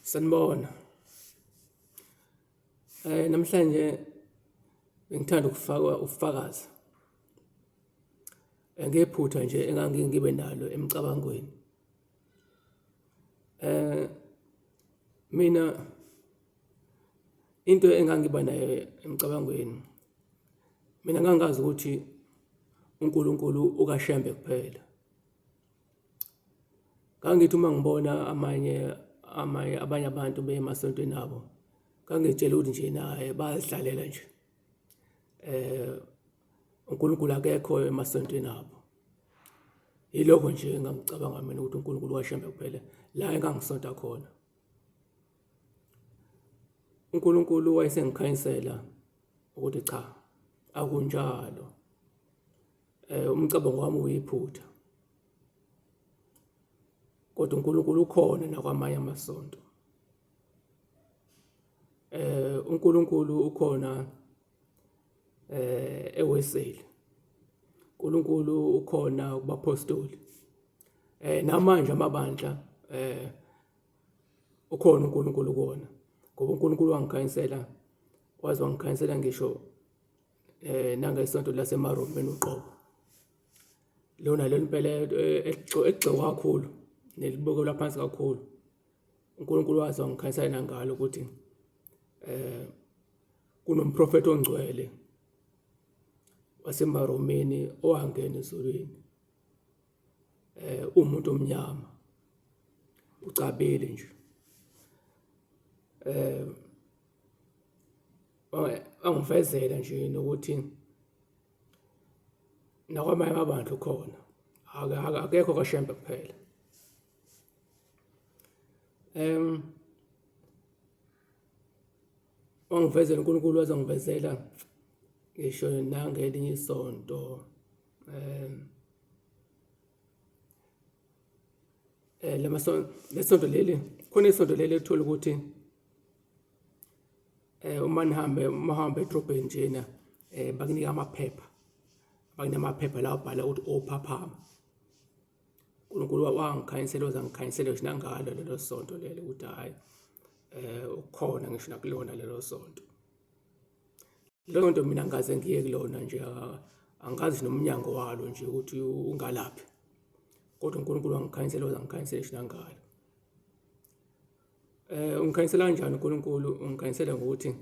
Sanibona. Namhlanje bengithanda ukufaka ubufakazi ngephutha nje engangike ngibe nalo emcabangweni. Mina into engangiba nayo emcabangweni, mina ngangazi ukuthi uNkulunkulu ukaShembe kuphela. Ngangithi uma ngibona amanye amanye abanye abantu beye emasontweni abo, ngangiy'tshela ukuthi nje naye bayazidlalela nje. UNkulunkulu akekho emasontweni abo. Yilokho nje engangicabanga mina ukuthi uNkulunkulu kaShembe kuphela la engangisonta khona. UNkulunkulu wayesengikhanyisela ukuthi cha, akunjalo. Umcabango wami uyiphutha. Kodwa uNkulunkulu ukhona nakwamanye amasonto. UNkulunkulu ukhona eWeseli. uNkulunkulu ukhona kubaphostoli. Namanje amabandla ukhona uNkulunkulu kuwona ngoba uNkulunkulu wangikhanyisela waze wangikhanyisela ngisho nangesonto laseMaromeni uqobo. Lona leli impela egxekwa kakhulu nelibukelwa phansi kakhulu. UNkulunkulu waze wangikhanyisela nangalo ukuthi kunomprofethi ongcwele waseMaromeni owangena ezulwini. Uwumuntu omnyama, ucabile nje. Wangivezela nje nokuthi nakwamanye amabandla ukhona, akekho kwaShembe kuphela. Wangivezela uNkulunkulu waze wangivezela ngisho nangelinye isonto lama lesonto leli khona isonto leli ethola ukuthi uma nihambe uma uhamba edrobheni njena bakunika amaphepha, bakunika amaphepha la abhala ukuthi ophaphama. uNkulunkulu wangikhanyisela waze angikhanyisela ngisho nangalo lelo sonto lelo ukuthi hhayi ukhona ngisho nakulona lelo sonto. Leyo nto mina angikaze ngiye kulona nje angikazi nomnyango walo nje ukuthi ungalaphi. Kodwa uNkulunkulu wangikhanyisela waze angikhanyisela ngisho nangalo. Ungikhanyisela kanjani uNkulunkulu? Ungikhanyisela ngokuthi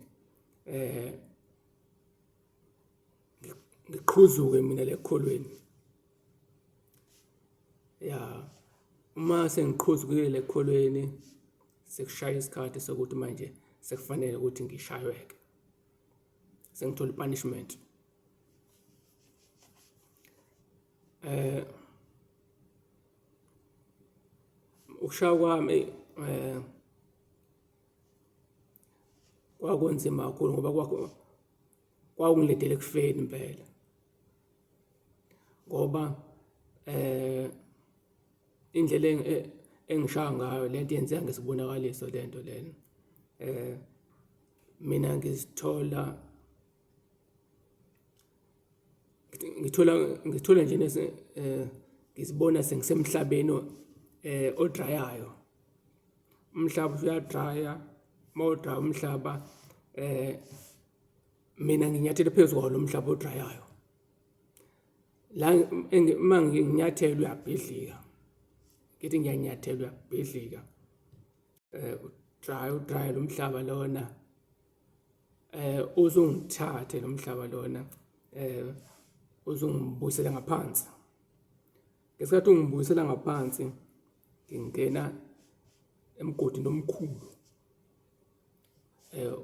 ngiqhuzuke mina la ekukholweni. Ya, uma sengiqhuzukile la ekukholweni sekushaya isikhathi sokuthi manje sekufanele ukuthi ngishaywe-ke, sengithola i-punishment. Ukushaya kwami kwakunzima kakhulu ngoba kwakungilethela ekufeni impela ngoba indlela engishaya ngayo lento yenzeka ngesibonakaliso lento lena. Mina ngizithola ngithola ngithola nje ngizibona sengisemhlabeni odrayayo. Umhlaba uyadraya, uma udraya umhlaba mina nginyathele phezu kwawo lo mhlaba odrayayo. La uma nginyathela uyabhidlika, ngithi ngiyanyathela uyabhidlika. Udraye udraye lo mhlaba lona. Uzungithathe lo mhlaba lona uzungibuyisela ngaphansi. Ngesikhathi ungibuyisela ngaphansi ngingena emgodini omkhulu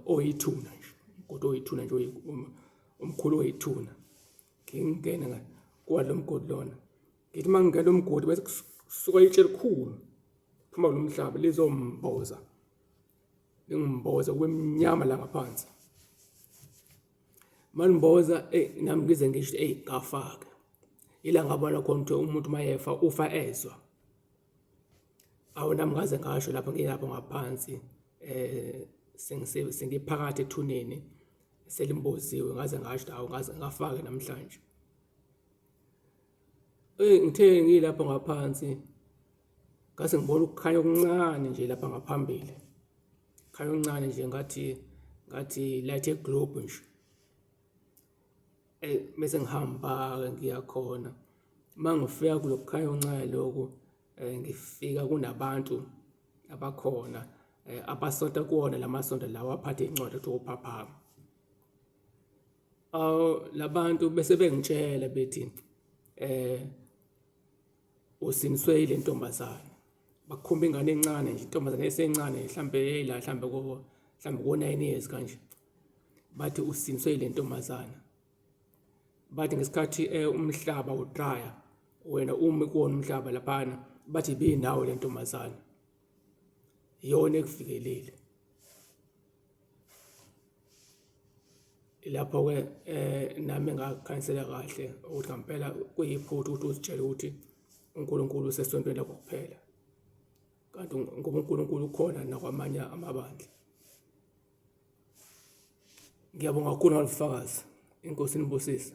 oyithuna nje, umgodi oyithuna nje omkhulu oyithuna. Ngingene kuwa lo mgodi lona. Ngithi uma ngingena umgodi bese kusuka itshe elikhulu phuma kulo mhlaba lizomboza. Lingimboza kube mnyama la ngaphansi. Malimboza eyi nami ngize ngisho eyi ngafaka. Ila ngabona khona ukuthi umuntu mayefa ufa ezwa. Awu nami ngaze ngasho lapho ngilapho ngaphansi sengiphakathi ethuneni selimboziwe ngaze ngasho hawu ngaze ngafaka namhlanje. Eyi ngithe ngilapho ngaphansi ngase ngibona ukukhanya okuncane nje lapha ngaphambili. Khanya okuncane nje ngathi ngathi light eglobe nje. Eh bese ngihamba-ke ngiya khona. Uma ngifika kulokhu khanya okuncane lokhu eh, ngifika kunabantu abakhona eh, abasonta kuwona la masonto lawa aphathe incwadi ekuthiwa uPhaphama. Awu labantu bese bengitshela bethi eh usiniswe ile ntombazane bakhomba ingane encane nje intombazane esencane mhlambe eyila mhlambe ko mhlambe ko 9 years kanje bathi usiniswe ile ntombazane bathi ngesikhathi eh, umhlaba udraya wena umi kuwona umhlaba laphana bathi ibinawo le ntombazane iyona ekuvikelile Ilapho-ke um nami engakhansela kahle ukuthi ngampela kuyiphutha ukuthi uzitshele ukuthi uNkulunkulu usesontweni lakho kuphela, kanti ngoba uNkulunkulu ukhona nakwamanye amabandla. Ngiyabonga kakhulu ngalobufakazi. Inkosi inibusise.